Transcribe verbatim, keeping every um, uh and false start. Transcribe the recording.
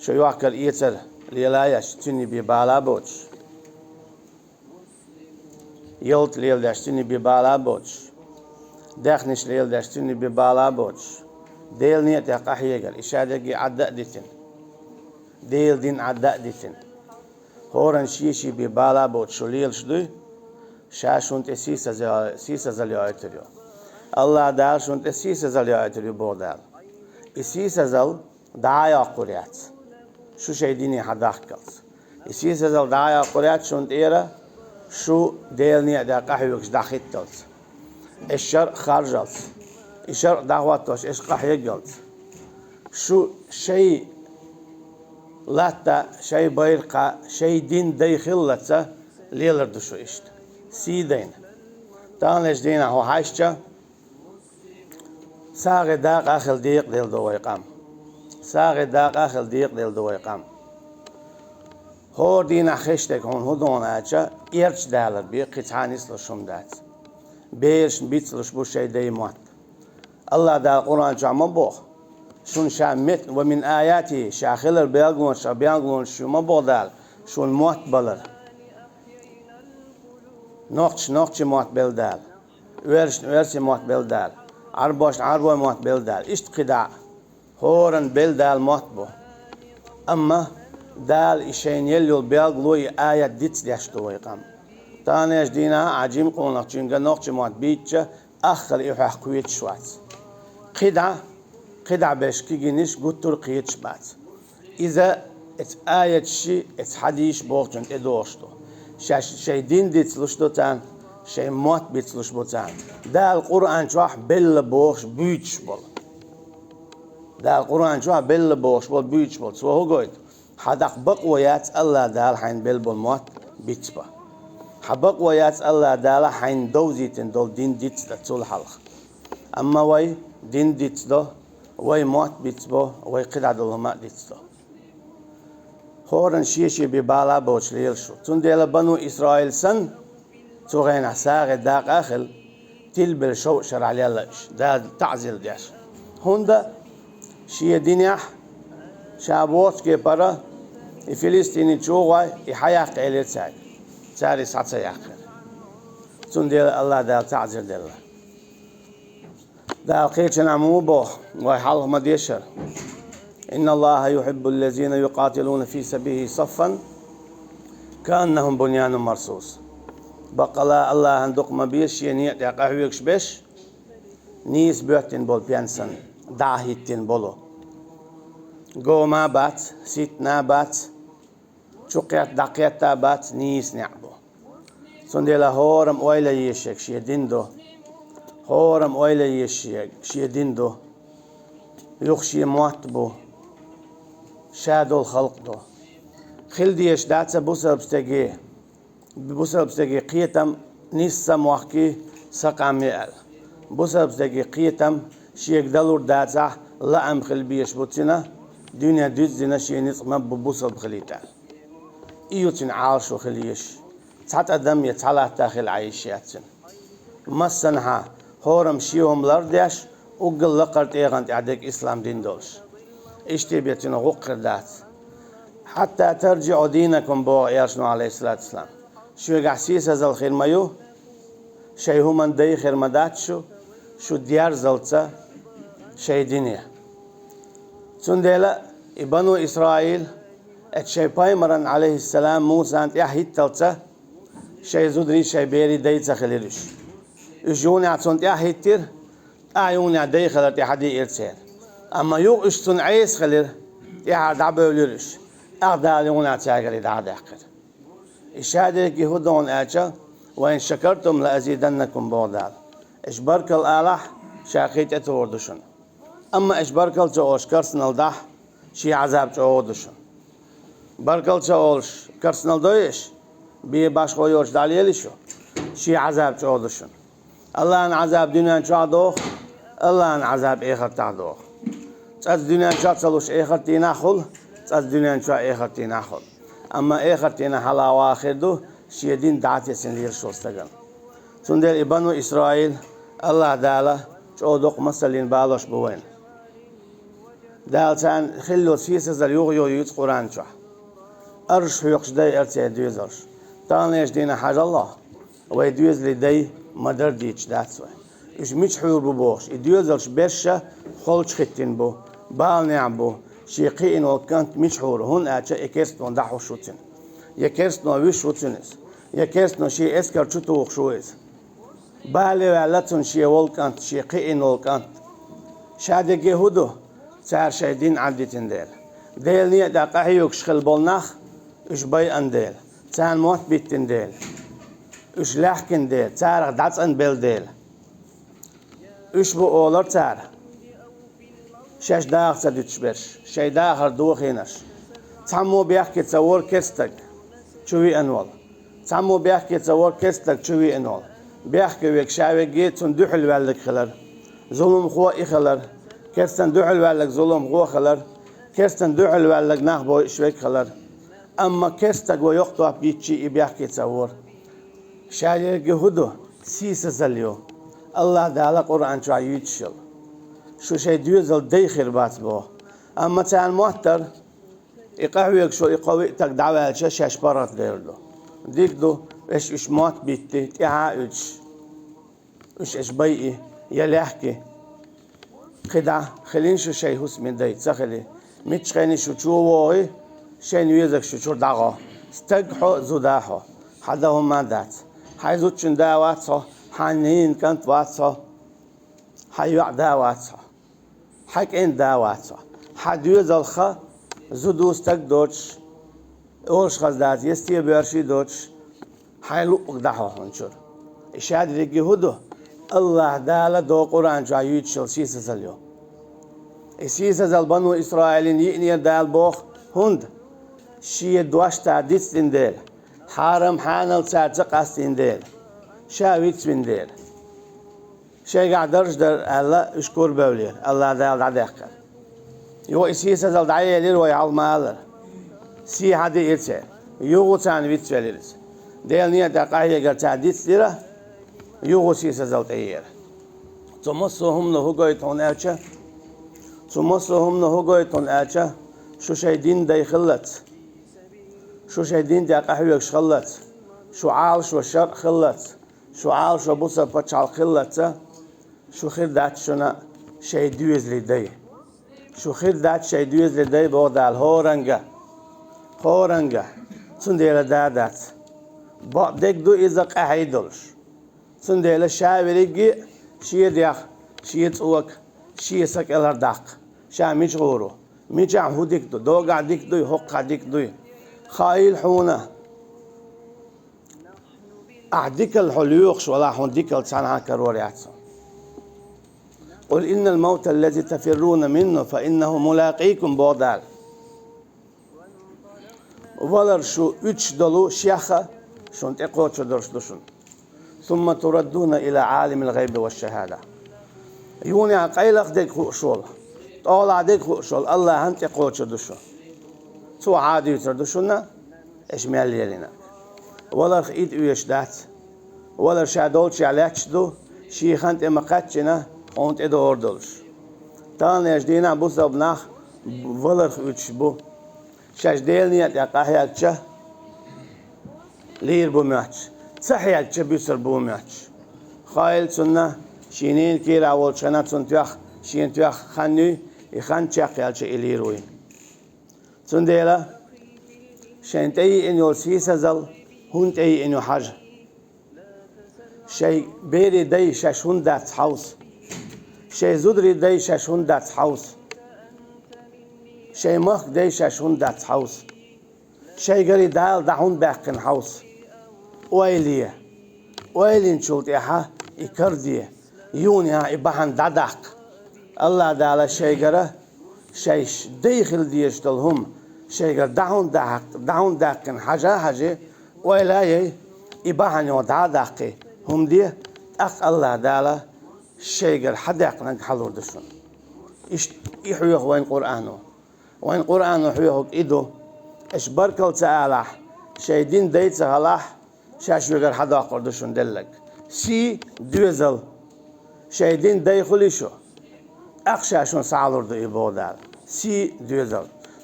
Шо йохкар-эцар лелаяш, цуьнан бе бала боцуш. Ялта леладеш, цуьнан бе бала боцуш. Даьхнаш леладеш, цуьнан бе бала боцуш. Делан некъа тӀехь къахьегар, и шадерриге Ӏадда а дитина. Делан дин Ӏадда а дитина. ХӀоранна шен-шен бе бала боцуш шу лелаш дуй, ша шуна тӀе сийсаза-, сийсазал йоуьйтур ю. АллахӀ Дала шуна тӀе сийсазал йоуьйтур ю, боху Дала. И сийсазал дӀа а йоккхур яц, шу шайн дине хьадахкалц. И сийсазал дӀа а йоккхур яц шуна тӀера, шу Делан некъа тӀехь къахьоьгуш дӀахӀитталц. И шарӀ харжалц. И шарӀ дӀахӀоттош, и шарӀ къахьегалц. Шу шайн латта, шайн байракха, шайн дин дай хиллалц лелар ду шу иштта. Сий дайна. Таханлерчу дийнахь хьо хьаьжча, сагӀи дакъа а хила декъаделла ду вай къам. СагӀи дакъа а хила декъаделла ду вай къам. ХӀора дийнахь хезаш дерг хьуна хӀун ду аьлча, эрча далар бен кхин цхьа а нислуш хӀума дац. Берашна бицлуш бу шайн дай мотт. АллахӀ Дала Къуръан чохь ма боху: «Шуна ша мет-, ва мин аятихи», ша хилар белгалонаш, ша белгалонаш ю ма боху Дала, шуна мотт балар. Нохчашна нохчийн мотт белла Дала, оьрсашна оьрсийн мотт белла Дала, Ӏарбошна Ӏарбойн мотт белла Дала. Иштта кхидӀа а. ХӀоранна белла Дала мотт бу. Амма Дала и шайна елла йолу белгало, и аят дицдеш ду вай къам. Таханлерчу дийнахь а жима къонахчуьнга нохчийн мотт бийцча, аххала и хьоьх кхеташ вац. КхидӀа, кхидӀа берш кегийнаш гуттар а кхеташ бац. Иза эца аяташ, эца хьадисаш бохучунна тӀедогӀуш ду. Шаьш шайн дин дицлуш ду царна, шайн мотт бицлуш бу царна. Дала Къуръан чохь белла бохуш буьйцуш болу. Дала Къуръан чохь белла бохуш болу буьйцуш болу. Цо хӀун гойту? Хьан дакъа бакъо яц АллахӀ Дала хьайна белла болу мотт бицбан. Хьан бакъо яц АллахӀ Дала хьайна довзийтина долу дин дицдан цул хьалха. Амма вай дин дицдо, вай мотт бицбо, вай кхидӀа долу хӀума а дицдо. ХӀоранна шен-шен бен бала боцуш лелаш ву. Цундела Бану Исраил санна, цу хенахь сагӀи дакъа а хилла, тилбелла шовзткъа шарахь лелла уьш, Дала таӀзир деш. ХӀунда шен динехь ша воцучу кепара и филистиний чӀогӀа и хьаяккха элира цаьрга. Цара и схьа ца яьккхира. Цундела АллахӀ Дала таӀзир делла. Дала кхечанхьа муха боху, вай хьалха ма-дешара: «Инна Аллаха юхиббу ллазина юкатилуна фи сабилихи саффан, кааннахум буньянун марсус». Баккъала АллахӀан дукха ма беза шен некъа тӀехь къахьоьгуш берш, нийса боьттина болу пен санна, дӀа а хӀиттина болу. Гома а бац, ситтина а бац, чукхетта, дӀакхетта а бац, нийса неӀ бу. Цундела хӀорамма ойла еза шега шен дин ду. ХӀорамма ойла еза шега шен дин ду. Юха шен мотт бу. Ша долу халкъ ду. Хила дезаш дац бусалба стеге, бусалба стеге кхетам нисса а мохкий, са къам е аьлла. Бусалба стеге кхетам шега далур дацахь, лаам хила безаш бу цуьнан, дуьне дуьззина шен ницкъ ма бу бусалба хилийта аьлла. И ю цуьнан Ӏалашо хила езаш. Цхьа тӀадам я цхьа латта хила Ӏан йиш яц цуьнан. Массанхьа хӀорамма шен хӀума лардеш, уггар лакхара тӀегӀан тӀехь дерг ислам дин долуш. Иштта бен цуьнан гӀуллакх хир дац. «Хьатта таржиӀу динакум», боху Элчано, алейхиссалату вассалам. Шоьгахь сийсазал хир ма ю, шайн хӀуманна дай хир ма дац шу, шу дерзалца шайн дине. Цундела и Бану Исраил, эцу шайн пайхамаран, алейхиссалам, Мусан тӀаьхьахӀитталца, шайн зударий, шайн берий дай ца хилира уьш. Уьш юханехь цунна тӀаьхьахӀиттира, тӀаьхьа юханехь дай хилар тӀе хьадиира церан. Амма юха уьш цунна Ӏеса хилира, тӀаьхьара дӀабевлира уьш. ТӀаккха Дала юханехь цаьргара и дӀа а даьккхира. И шадерриге хӀун ду аьлча, «Ва ин шакартум ла азиданнакум», боху Дала. Аша баркалла алахь, ша кхин тӀетухур ду шуна. Амма аша баркалла ца олуш карсанал дахь, шен Ӏазаб чӀогӀа ду шуна. Баркалла ца олуш карсанал дой аша, бен башхо йоцуш дӀалели шу, шен Ӏазаб чӀогӀа ду шуна. АллахӀан Ӏазаб дуьнен чохь а доху, АллахӀан Ӏазаб эхартахь а доху. ЦӀаза дуьнен чохь а ца луш эхартдийнахь хуьлу, цӀаза дуьнен чохь а эхартдийнахь хуьлу. Амма эхартдийнахь хьалха ваха хир ду, шен дин дӀа а тесина лелаш волу стагана. Цундела и Бану Исраил, АллахӀ Дала чӀогӀа доккха масаллин балош бу вайна. Дала царна хилла йолу сийсазалла юха а юьйцу Къуръан чохь. Арш хьоькхуш дайара церан доьзалш. Таханлерчу дийнахь хьажал хьо, вай доьзалийн дай ма-дарра дийцуш дац вай. Уьш мичахь хьур бу бохуш, и доьзалш берш а холчу хӀиттина бу, баланехь бу, шен кхиъна волу кӀант мичахь хьур, хӀунда аьлча и керстано дӀахьуш ву цуьнан. Я керстано вуьйш ву цуьнан иза, я керстано шен эскар чу тухуш ву иза. Бале ваьлла цунна шен волу кӀант, шен кхиъна волу кӀант. Ша дерриге хӀун ду? Цара шайн дин Ӏадитина дела. Делан некъа тӀехь къахьоьгуш хилла болу нах, уьш байъина дела. Царна мотт биттина дела. Уьш лаьхкина дела, царах дӀацӀанбелла дела. Уьш бу олура цара. Шаьш даха ца дуьтуш берш, шайн дахар дохийнарш. Цхьаммо бехке ца вора керстаг, чу веана волу. Цхьаммо бехке ца вора керстаг, чу веана волу. Бехке верг ша верг цунна дуьхьал ваьлларг хилар. Зуламхо и хилар. Керстан дуьхьал ваьлларг зуламхо хилар. Керстан дуьхьал ваьлларг нах бойуш верг хилар. Амма керстаг ван йоккха топ йитчий и бехке ца вора. Ша ерриге хӀун ду? Сийсазалла ю. АллахӀ Дала Къуръан чохь юьйцуш йолу. Шу шайн доьзал дай хир бац боху. Амма царна моттара, и къахьоьгуш волу и кхо-виъ стаг дӀаваьлча, шаьш паргӀат дер ду. Дика ду, аша уьш мотт битти, тӀаьхьа а уьдуш. Уьш аша байъи, я лаьхки. КхидӀа, хилийна шу шайн хӀусамийн дай, ца хили. Миччахьа шу чу вогӀий, шайна везарг шу чуьра дӀагӀо. Стаг хьо, зуда хьо. Хьан дан хӀумма а дац. Хьайн зудчун да вац хьо, хьан ненан кӀант вац хьо. Хьан йоӀ да вац хьо. Хьан кӀентан да вац хьо. Хьан доьзалх зуда стаг доцуш, олуш хаза дац, я стен боьрший доцуш, хьайн луъург дӀахьо хьуна чуьра. И ша дерриге хӀун ду? АллахӀ Дала догӀу Къуръан чохь юьйцуш йолу сийсазалла ю. И сийсазалла бану Исраилина йиънера Дала боху, хӀунда? Шен дош цара дицдина дела, хьарам-хьанал цара ца къастийна дела, ша вицвина дела. Шайгахь дарж дара аьлла, уьш кура бевллера, АллахӀ Дала дӀадаьккхира. Юха и сийсазалла дӀаелира вай хьалха ма-аллара. Сий хьан диира церан? Юха царна вицвелира иза. Делан некъа тӀехь къахьегар цара дицдира, юха сийсазалла тӀеера. Цу массо а хӀумано хӀун гойту хьуна аьлча, цу массо а хӀумано хӀун гойту хьуна аьлча, шу шайн дин дай хиллалц, шу шайн дин тӀехь къахьоьгуш хиллалц, шу Ӏалашо шарӀ хиллалц, шу Ӏалашо бусалба пачхьалкх хиллалц, шу хир дац шуна шайн доьзалийн дай. Шу хир дац шайн доьзалийн дай, боху Дала, хӀоранга. ХӀоранга. Цундела да дац. Бакъдерг ду иза къахьий долуш. Цундела ша верриге а шен дегӀ, шен цӀока, шен са кӀелхьардаккха. Ша мича гӀур ву? Мичахь хӀун дика ду? ДогӀахь дика дуй, хӀокхахь дика дуй? Хаийла хьуна. Ахь дикалла хьо лоьхуш валахь, хьуна дикалла цхьанхьа карор яц хьуна. «Къул иннал мавта аллази тафирруна минху, фа иннаху мулакъикум», боху Дала. Валар шу уьдуш долу шех а шуна тӀекхочур долуш ду шуна. «Сумма тураддуна ила Ӏалимил гӀайби ва шшахада». Юха къайлаха дерг хууш волу, тӀехула дерг хууш волу АллахӀана тӀекхочур ду шу. Цо хьадуьйцур ду шуна, аша мел лелийнарг. Валарх и тӀе оьшуш дац. Валар ша долчохь лаьтташ ду, шен хан тӀе ма-кхаччина, хьуна тӀедогӀур долуш. Таханлерчу дийнахь бусалба нах валарх уьдуш бу. Шаьш Делан некъа тӀехь къахьегча, лийр бу моьттуш, ца хьегча, буьсур бу моьттуш. Хаийла цунна, шен ненан кийрахь волчу хенахь цунна тоьхна, шена тоьхна хан юй, и хан чекхъяьлча, и лийр вуй. Цундела шайна тӀееана йолу сийсазалла хӀунда тӀееана ю хьажа. Шайн берийн дай шаьш хӀунда дац хьовса? Шайн зударийн дай шаьш хӀунда дац хьовса? Шайн махкан дай шаьш хӀунда дац хьовса? Шайгара Дала дӀа хӀунда баьккхина хьовса? Ойла е. Ойла йинчул тӀаьхьа и караде, юха и бахьана дӀадаккха. АллахӀ Дала шайгара шайн дай хила дезаш долу хӀума шайгара дӀа хӀунда даккхи-, дӀа хӀунда даьккхина хьажа а хьажи, ойла а яй, и бахьана юха дӀа а даккхи, хӀума де, тӀаккха АллахӀ Дала шайгара хьадаьккхинарг хьалур ду шуна. Иштта и хьоьху вайна Къуръано. Вайн Къуръано хьоьхург и ду, аша баркалла ца алахь, шайн дин дай ца халахь, ша шуьгара хьадоккхур ду шуна делларг. Сий, доьзал. Шайн дин дай хуьлий шу? ТӀаккха ша шуна схьалур ду и, боху Дала. si duel zau.